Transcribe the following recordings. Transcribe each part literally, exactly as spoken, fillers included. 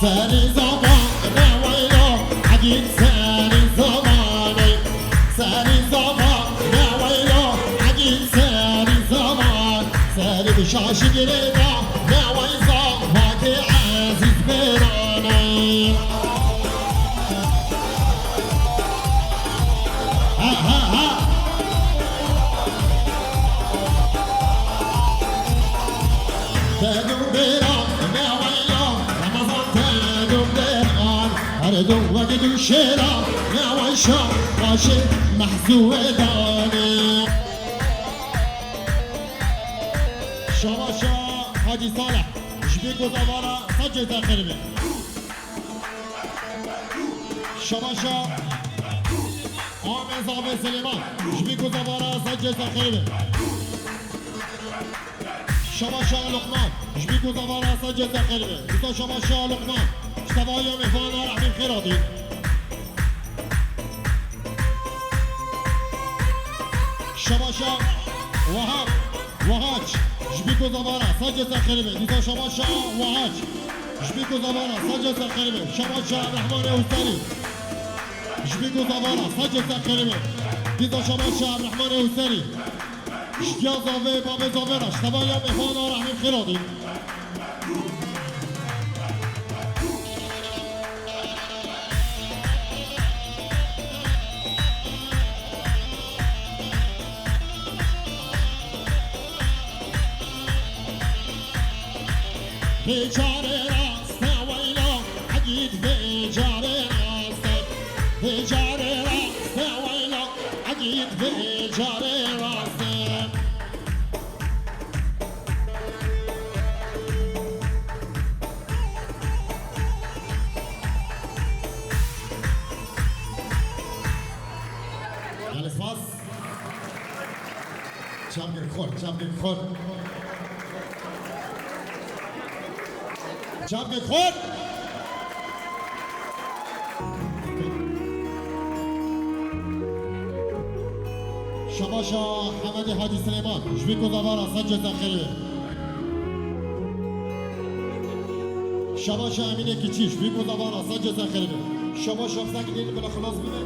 Serî zaman ne weylo, egît serî zamanê. Serî zaman ne weylo, egît serî zaman. Serî bi şaşî girêda, ne wey zavakê ezîz bêranê. Ha, ha, ha. Te dû bêra, ne weylo, Remezan te dû bêran. Her dû wekî dû şêra, ne wey şa, başê mehzû wê danê. Şabaşa Hacî Salih, ji bî ku zavara sed ceza qiribê. Şabaşa Ahmet Zavê Silêman, ji bî ku zavara sed ceza qiribê. Şabaşa Luqman, ji bî ku zavara sed ceza qiribê. Dîsa şabaşa Luqman, ji tevaya mêvana rehmên xêr hatî. Şabaşa Wahab, Wahaç, ji bî ku zavara sed ceza qiribê. Dîsa şabaşa Wahaç, ji bî ku zavara sed ceza qiribê. Şabaşa Rehmanê Husarî, ji bî ku zavara sed ceza qiribê. Dîsa şabaşa Rehmanê Husarî. Ji diya zavê, bavê zavê re, ji tevaya mêvana rehmên xêr hatî. Vê carê rast e weyla, egîd vê carê rast e. Vê carê rast e weyla, egîd vê carê rast e. Gelê spas. Çavkê xurt, çavkê xurt. Çavkê xurt. Şabaşa Hemedê Hacî Silêman, ji bî ku zavara sed ceza qiribê. Şabaşa Emînê Kiçî, ji bî ku zavara sed ceza qiribê. Şabaşa Fizek Lêl bila xilas bibe.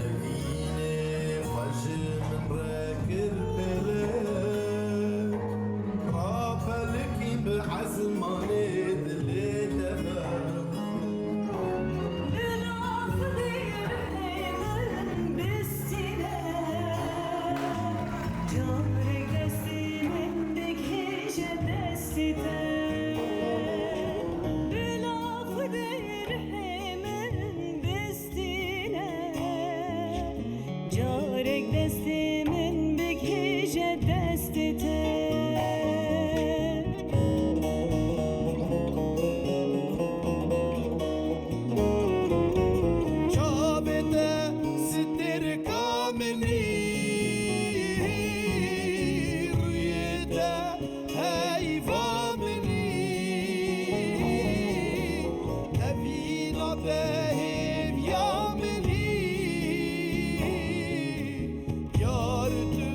Evînê xwe ji min re kir pere, rapelikî bi ezmanê dilê te ve. Bila Xwedê rihê min bistîne, carek destê min bikêje destê te. Bila Xwedê rihê min bistîne, carek destê min bikêje destê te. Çavê te stêrka min î, rûyê te heyva min î, evîna te hêviya min î, yar tu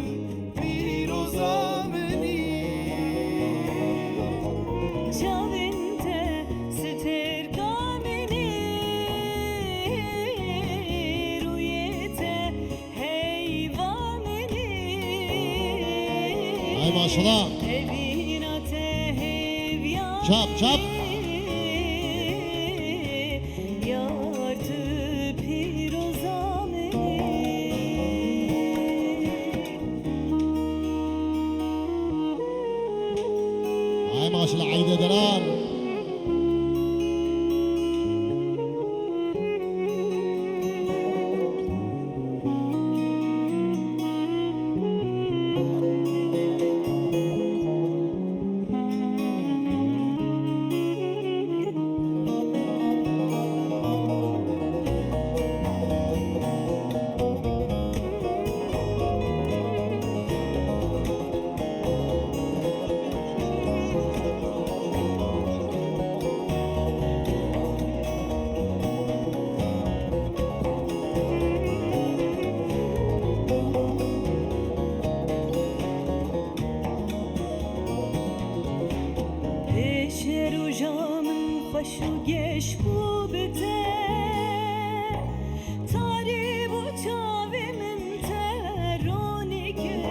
pîroza min î. Çavên te stêrka min î, rûyê te heyva min î. Ay maşallah. Evîna te hêviya Çap, çap. min î, yar tu pîroza min î. Ay maşallah, Eydê Dirar. Roja min xweş û geş bû bi te, tarî bû çavê min te ronî kir.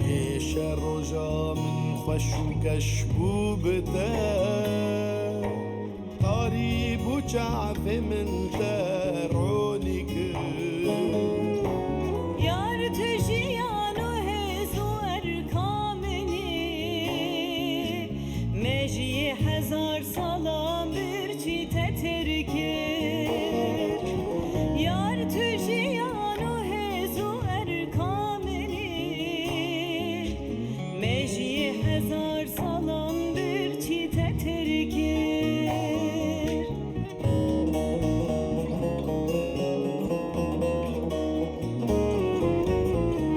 Pêşe roja min xweş û geş bû bi te, tarî bû çavê min te ronî kir. Yar tu jiyan û hêz û erka min î, mejiyê hezar salan birçî te têr kir. Yar tu jiyan û hêz û erka min î, mejiyê hezar salan birçî te têr kir.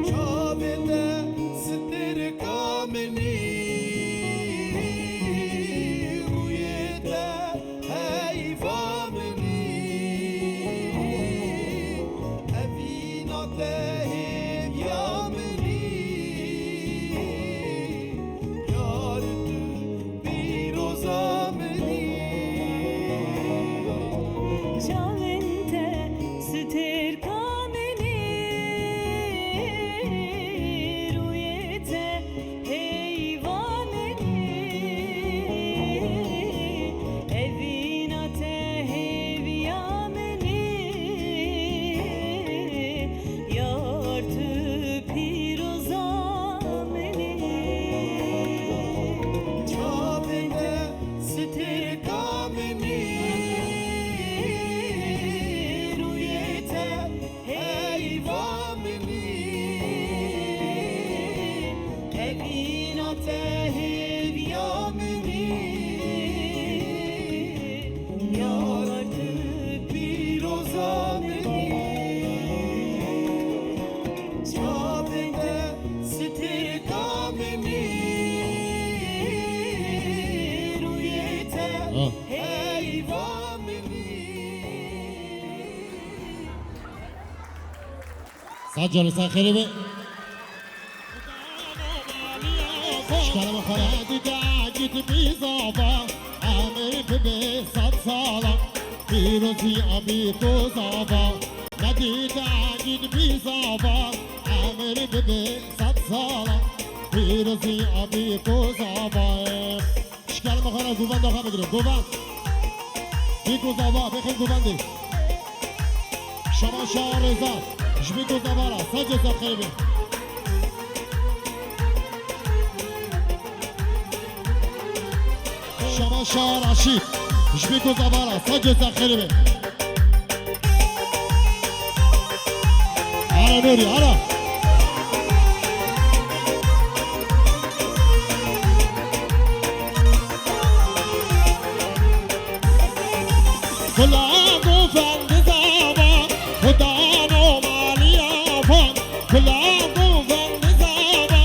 Çavê te stêrka min î, rûyê te heyva min î, evîna te hêviya min î. Yar tu pîroza min î. Çavên te stêrka min î, rûyê te heyva min î, evîna te hêviya min î. Yar tu pîroza min î. Çavên te stêrka min î, rûyê te heyva min î, evîna te hêviya min î. Yar tu pîroza min î, çavên te stêrka min î, rûyê te Ah. heyva min î. Sağ canı, sağ xêrê be. Şkarama xwe re. Dide git bî zava, emir bibe sed sala. Pîrozî abî ku zava, nedide git bî zava, emir bibe sed sala. Pîrozî abî ku zava. Şkerma xwe re govenda xwe bigirin. Govend. Bî ku zava, bêxin govendê. Şama Şah Rêza, ji bî ku zava re, sed cesed xêrê be. Şama Şah Raşîd, ji bî ku zava re, sed cesed xêrê be. Ara Nûrî, ara. Kula govend zava, xwedano maliya van. Kula govend zava,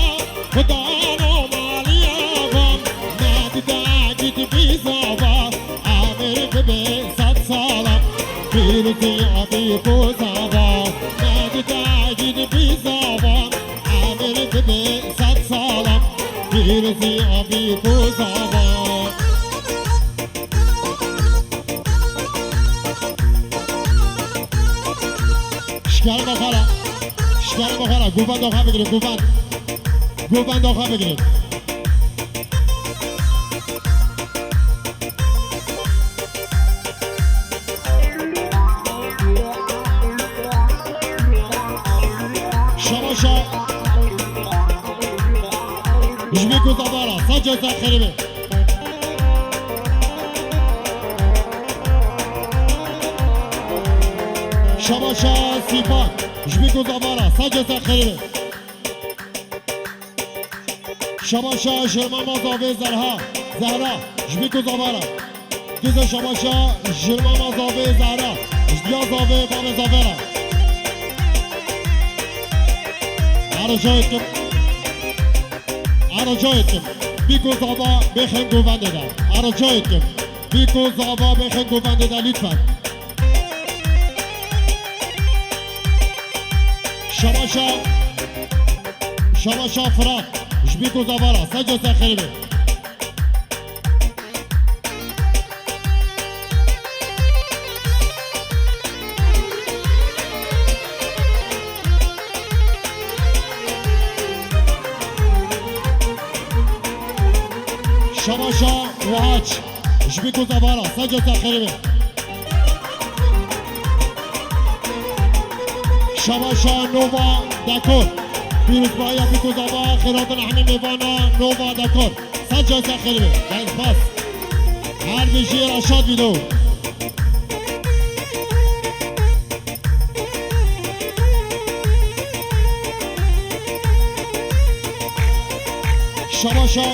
xwedano maliya van. Nedide git bî zava, emir bibe sed sala. Pîrozî abî ku zava, nedide git bî zava. Emir bibe sed sala. Pîrozî abî ku zava. Şkerma xwe re. Şkerma xwe re. Govenda xwe bigirin, govend. Govenda xwe bigirin. Şama Şah. Ji bî ku zava re, sed cesed xêrê be. Şama Şah Sîfan, ji bî ku zava re, sed cesed xêrê be. Şama Şah Şirmama Zavê Zerha, Zehra, ji bî ku zava re. Kêza Şama Şah Şirmama Zavê Zehra, ji diya Zavê Bavê Zavê re. Ara cayê kim. Ara cayê kim. Bî ku zava bêxin govendê de. Ara cayê kim. Bî ku zava bêxin govendê de lütfen. Şama Şah, Şama Şah Fırat, ji bî ku zava re, sed cesed xêrê be. Şabaşa Wahaç, ji Bîko Zavara, Saca Zexerê be. Şabaşa Nova Dekor, pîrozbahiya Bîko Zava, xêrhatin hemî mêvana Nova Dekor, Saca Zexerê be. Gel pas. Her bijî Reşad Vîdo. Şabaşa.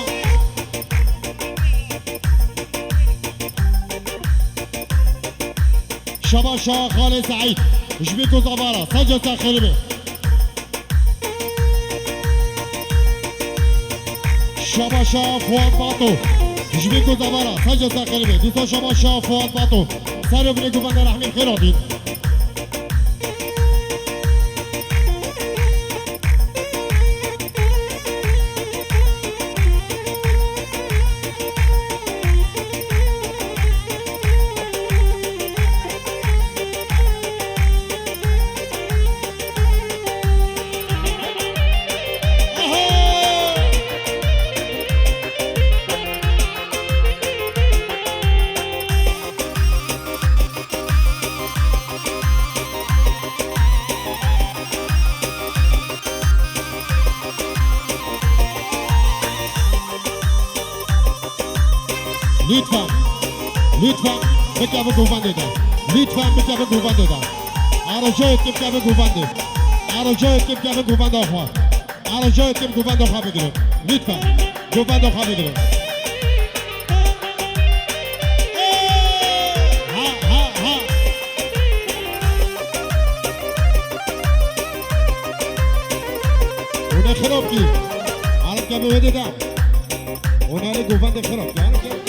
Şabaşa Xalê Seîd. Ji Bîko Zavara. Saca Zexerê be. Şabaşa Fuat Bato. Ji Bîko Zavara. Saca Zexerê be. Dîsa şabaşa Fuat Bato. Ser û binê govenda Rehmî xêr hatîn. Lütfen. Lütfen. Bikevin govendê de. Lütfen bikevin govendê de. Aracayê kim kevin govendê. Aracayê kim kevin govenda xwe. Aracayê kim govenda xwe bigirin. Lütfen. Govenda xwe bigirin. Ha, ha, ha. Hûn ê xirab kî. Arif kevin wê dê de. Hûn ê li govendê xirab kî. Arif kevin.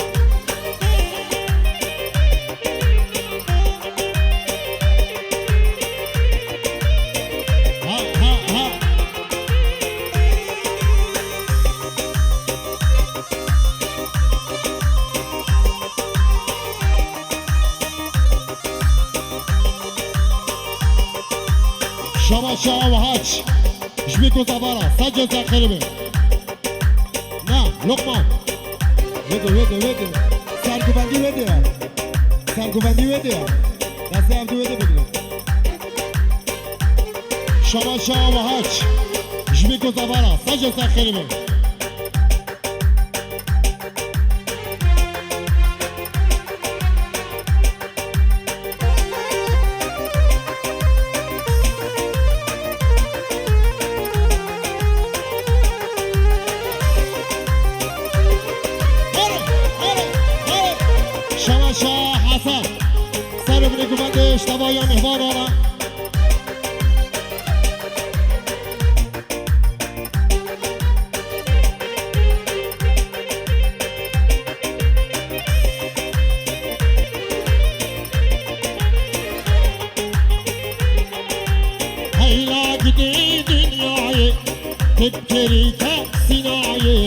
Ha, ha, ha. Şabaşa Wahaç. Ji Bîko Zavara. Saca Zexerê be. Na, Lokman. Wê dê, wê dê, wê dê. Sergovendî wê dê ya. Sergovendî wê dê ya. Destê ev du wê dê bigire. Şabaşa Wahaç. Ji Bîko Zavara. Saca Zexerê be. Şabaşa Hesen. Ser û binê govendê ji tevaya mêvanan e. Heyla gidê dinyayê, tepkerî kesî nayê,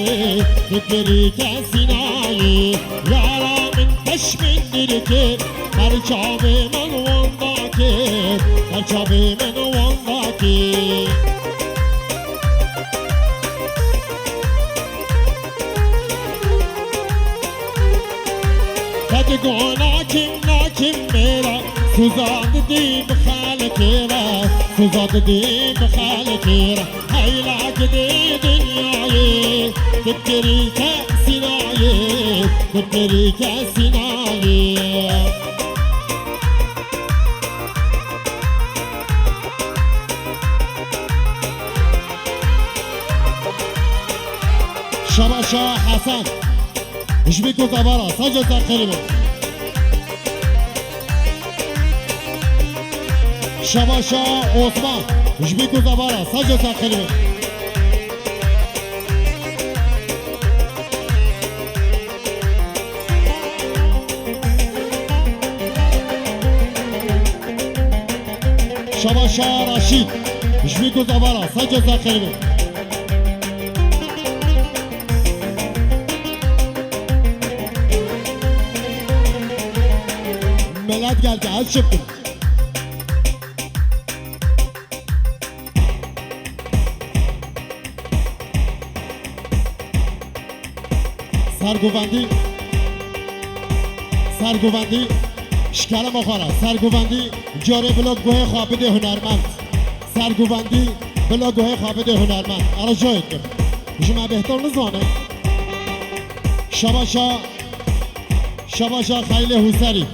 tepkerî kesî nayê. Yara min teş min dirike, her çavê min wanda ke, her çavê min wanda ke. Te digo nakim nakim mêra, suza didî bi xelkê re, suza didî bi xelkê re. Heyla gidê dinyayê, tepkerî kesî nayê, tepkerî kesî nayê. Şabaşa Hesen. Ji Bîko Zavara. Saca Zexerê be. Şabaşa Osman. Ji Bîko Zavara. Saca Zexerê be. Şabaşa Raşîd. Ji Bîko Zavara. Saca Zexerê be. Milet geldi, ez çi bikim? Sergovendî, sergovendî, ji kerema xwe re, sergovendî carê bila guhê xwe bidê hunermend. Sergovendî bila guhê xwe bidê hunermend. Ara cayê dikim. Ji me bêhtir nizane. Şebaşa, şebaşa Xeylê Hûserî.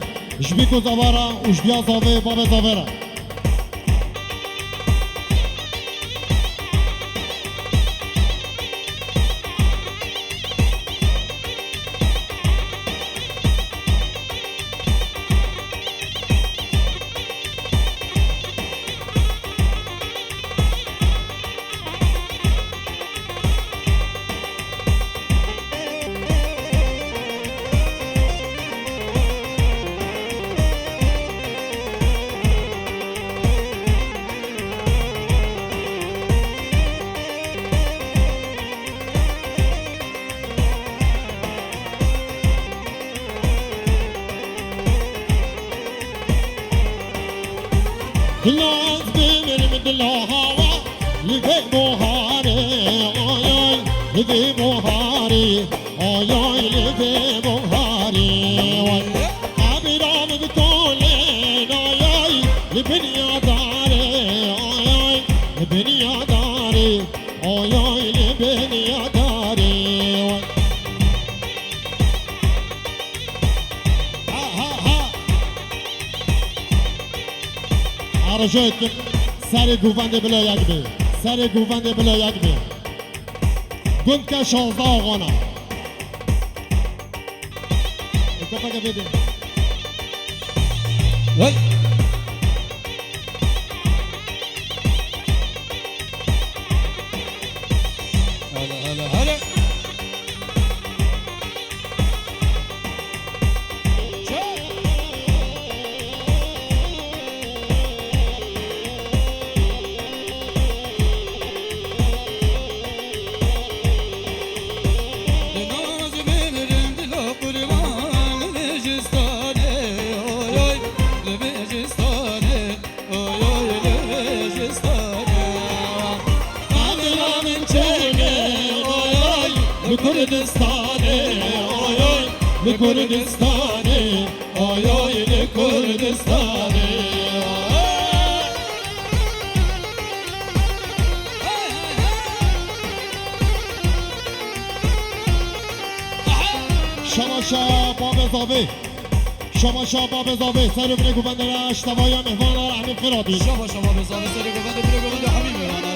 Ji Bîko Zava re û ji diya Zavê, babê Zavê re. Laz bimirim dila hawa, li vê buharê, ay ay, li vê buharê, ay ay, li vê buharê, ay. Abîra min bi kolê, ay ay, li binyadarê, ay ay, li binyadarê, ay ay, li binyadarê, ay. Ha, ha, ha. Arıca ettim. Serê govendê bila yek bê. Serê govendê bila yek bê. Gund ke şazdeh axana. E, kopeke bêdê. Vay. Hele, hele, hele. Oy, oy, li Vêcistanê, oy, oy, li Vêcistanê. Qadira min çêke, oy, oy, li Kurdistanê, oy, oy, li Kurdistanê, oy, oy, li Kurdistanê. Şamaşa babê zavê. Şamaşa babê zavê, ser û binê govendê re, ji tevaya mêvana re hemî xêr hatî. Şamaşa babê zavê, ser û govendê, binê govendê hemî mêvana.